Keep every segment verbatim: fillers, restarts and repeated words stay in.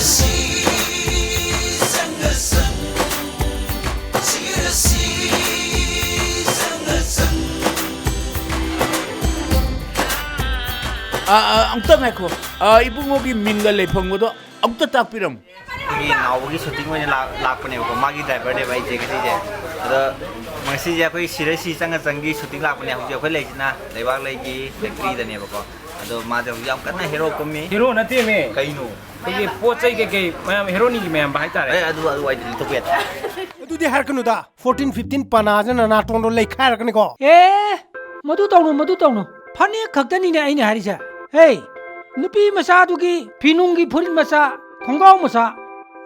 ꯑ, ꯑ, ꯑꯝꯇ ꯉꯥꯏꯈꯣ꯫ ꯑ, ꯏꯕꯨꯡꯉꯣꯒꯤ ꯃꯤꯡꯒ ꯂꯩꯐꯝꯒꯗꯣ ꯑꯝꯇ ꯇꯥꯛꯄꯤꯔꯝꯃꯨ꯫ ꯑꯩꯈꯣꯏꯒꯤ ꯅꯥꯎꯕꯒꯤ ꯁꯨꯇꯤꯡ ꯑꯣꯏꯅ ꯂꯥꯛ-, ꯂꯥꯛꯄꯅꯦꯕꯀꯣ, ꯃꯥꯒꯤ ꯗ꯭ꯔꯥꯏꯚꯔꯅꯦꯕ ꯑꯩꯁꯦ ꯉꯁꯤꯁꯦ꯫ ꯑꯗꯣ ꯉꯁꯤꯁꯦ ꯑꯩꯈꯣꯏ ꯁꯤꯔ ꯁꯤ ꯆꯪꯉ ꯆꯪꯒꯤ ꯁꯨꯇꯤꯡ ꯂꯥꯛꯄꯅꯦ꯫ ꯍꯧꯖꯤꯛ ꯑꯩꯈꯣꯏ ꯂꯩꯁꯤꯅ ꯂꯩꯕꯥꯛ ꯂꯩꯒꯤ ꯐꯦꯛꯇ꯭ꯔꯤꯗꯅꯦꯕꯀꯣ꯫ ꯑꯗꯣ ꯃꯥꯁꯦ ꯍꯧꯖꯤꯛ ꯌꯥꯝ ꯀꯟꯅ ꯍꯦꯔꯣ ꯀꯨꯝꯃꯤ꯫ ꯍꯦꯔꯣ ꯅꯠꯇꯦꯃꯦ꯫ ꯀꯩꯅꯣ? ꯑꯩꯈꯣꯏꯒꯤ ꯄꯣꯠ ꯆꯩ ꯀꯩꯀꯩ ꯃꯌꯥꯝ ꯍꯦꯔꯣꯅꯤꯒꯤ ꯃꯌꯥꯝ ꯍꯥꯏꯇꯥꯔꯦ꯫ ꯑꯦ, ꯑꯗꯨ, ꯑꯗꯨ ꯋꯥꯏꯗꯨꯗꯤ ꯂꯧꯊꯣꯛꯄ ꯌꯥꯗꯦ꯫ ꯑꯗꯨꯗꯤ ꯍꯥꯏꯔꯛꯀꯅꯨꯗ꯫ Fourteen fifteen ꯄꯅꯥꯁꯤꯅ ꯅꯥꯇꯣꯟꯗꯣ ꯂꯩꯈꯥꯏꯔꯛꯀꯅꯤꯀꯣ꯫ ꯑꯦ, ꯃꯗꯨ ꯇꯧꯅꯨ, ꯃꯗꯨ ꯇꯧꯅꯨ꯫ ꯐꯅꯦꯛ ꯈꯛꯇꯅꯤꯅꯦ ꯑꯩꯅ ꯍꯥꯏꯔꯤꯁꯦ꯫ ꯍꯦ, ꯅꯨꯄꯤ ꯃꯆꯥꯗꯨꯒꯤ ꯐꯤꯅꯨꯡꯒꯤ ꯐꯨꯔꯤꯠ ꯃꯆꯥ, ꯈꯣꯡꯒ꯭ꯔꯥꯎ ꯃꯆꯥ,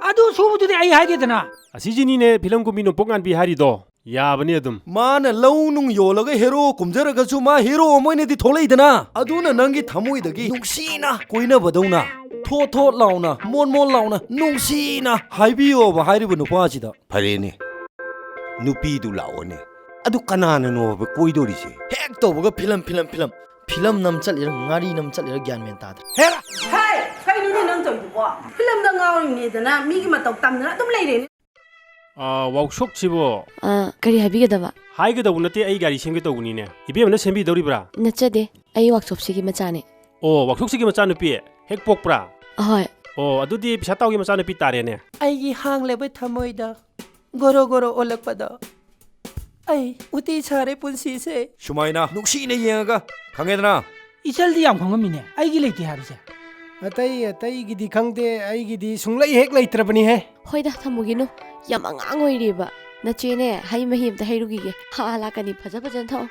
ꯑꯗꯨ ꯁꯨꯕꯗꯨꯗꯤ ꯑꯩ ꯍꯥꯏꯒꯦꯗꯅ꯫ ꯑꯁꯤꯁꯤꯅꯤꯅꯦ ꯐꯤꯂꯝ ꯀꯨꯝꯕꯤ ꯅꯣꯡꯄꯣꯛ ꯉꯥꯟꯕꯤ ꯍꯥꯏꯔꯤꯗꯣ꯫ ꯌꯥꯕꯅꯤ ꯑꯗꯨꯝ꯫ ꯃꯥꯅ ꯂꯧ ꯅꯨꯡ ꯌꯣꯜꯂꯒ ꯍꯦꯔꯣ ꯀꯨꯝꯖꯔꯒꯁꯨ ꯃꯥ ꯍꯦꯔꯣ ꯑꯃ ꯑꯣꯏꯅꯗꯤ ꯊꯣꯛꯂꯛꯏꯗꯅ꯫ ꯑꯗꯨꯅ ꯅꯪꯒꯤ ꯊꯃꯣꯏꯗꯒꯤ ꯅꯨꯡꯁꯤꯅ ꯀꯣꯏꯅꯕꯗꯧꯅ, ꯊꯣꯠ ꯊꯣꯠ ꯂꯥꯎꯅ, ꯃꯣꯟ ꯃꯣꯟ ꯂꯥꯎꯅ, ꯅꯨꯡꯁꯤꯅ ꯍꯥꯏꯕꯤꯌꯣꯕ ꯍꯥꯏꯔꯤꯕ ꯅꯨꯄꯥꯁꯤꯗ꯫ ꯐꯔꯦꯅꯦ, ꯅꯨꯄꯤꯗꯨ ꯂꯥꯛꯑꯣꯅꯦ꯫ ꯑꯗꯨ ꯀꯅꯥꯅꯅꯣꯕ ꯀꯣꯏꯗꯣꯔꯤꯁꯦ? ꯍꯦꯛ ꯇꯧꯕꯒ ꯐꯤꯂꯝ, ꯐꯤꯂꯝ, ꯐꯤꯂꯝ꯫ ꯐꯤꯂꯝ ꯅꯝ ꯆꯠꯂꯤꯔ ꯉꯥꯔꯤ ꯅꯝ ꯆꯠꯂꯤꯔ ꯒ꯭ꯌꯥꯟ ꯃꯦꯟ ꯇꯥꯗ꯭ꯔꯦ꯫ ꯍꯦꯔꯥ! ꯍꯦ! ꯀꯩꯅꯣꯅꯦ ꯅꯪ ꯇꯧꯔꯤꯗꯨꯕꯣ? ꯐꯤꯂꯝꯗ ꯉꯥꯎꯔꯤꯕꯅꯦꯗꯅ ꯃꯤꯒꯤ ꯃꯇꯧ ꯇꯝꯗꯅ ꯑꯗꯨꯝ ꯂꯩꯔꯦꯅꯦ꯫ ꯑꯥ, ꯋꯥꯛꯁꯣꯞꯁꯤꯕꯨ? ꯑꯥ, ꯀꯔꯤ ꯍꯥꯏꯕꯤꯒꯗꯕ? ꯍꯥꯏꯒꯗꯧꯕ ꯅꯠꯇꯦ, ꯑꯩ ꯒꯥꯔꯤ ꯁꯦꯝꯒꯦ ꯇꯧꯕꯅꯤꯅꯦ꯫ ꯏꯕꯦꯝꯃꯅ ꯁꯦꯝꯕꯤꯗꯧꯔꯤꯕ꯭ꯔꯥ? ꯅꯠꯆꯗꯦ, ꯑꯩ ꯋꯥꯛꯁꯣꯞꯁꯤꯒꯤ ꯃꯆꯥꯅꯦ꯫ ꯑꯣ, ꯋꯥꯛꯁꯣꯞꯁꯤꯒꯤ ꯃꯆꯥꯅꯨꯄꯤ? ꯍꯦꯛ ꯄꯣꯛꯄ꯭ꯔꯥ? ꯑꯍꯣꯏ꯫ ꯑꯣ, ꯑꯗꯨꯗꯤ ꯄꯩꯁꯥ ꯇꯥꯎꯒꯤ ꯃꯆꯥꯅꯨꯄꯤ ꯇꯥꯔꯦꯅꯦ꯫ ꯑꯩꯒꯤ ꯍꯥꯡꯂꯕ ꯊꯃꯣꯏꯗ ꯒꯣꯔꯣ ꯒꯣꯔꯣ ꯑꯣꯜꯂꯛꯄꯗꯣ꯫ ꯑꯩ ꯎꯇꯤ ꯁꯥꯔꯦ ꯄꯨꯟꯁꯤꯁꯦ꯫ ꯁꯨꯃꯥꯏꯅ ꯅꯨꯡꯁꯤꯅ ꯌꯦꯡꯉꯒ, ꯈꯪꯉꯦꯗꯅ? ꯏꯆꯜꯗꯤ ꯌꯥꯝ ꯈꯪꯉꯝꯃꯤꯅꯦ, ꯑꯩꯒꯤ ꯂꯩꯇꯦ ꯍꯥꯏꯕꯁꯦ꯫ ꯑꯇꯩ ꯑꯇꯩꯒꯤꯗꯤ ꯈꯪꯗꯦ, ꯑꯩꯒꯤꯗꯤ ꯁꯨꯡꯂꯩ ꯍꯦꯛ ꯂꯩꯇ꯭ꯔꯕꯅꯤꯍꯦ꯫ ꯍꯣꯏꯗ, ꯊꯝꯃꯨꯒꯤꯅꯨ, ꯌꯥꯝ ꯑꯉꯥꯡ ꯑꯣꯏꯔꯤꯕ꯫ ꯅꯆꯦꯅꯦ, ꯍꯩ ꯃꯍꯤ ꯑꯝꯇ ꯍꯩꯔꯨꯈꯤꯒꯦ꯫ ꯍꯥ ꯂꯥꯛꯀꯅꯤ, ꯐꯖ ꯐꯖꯅ ꯊꯛꯑꯣ꯫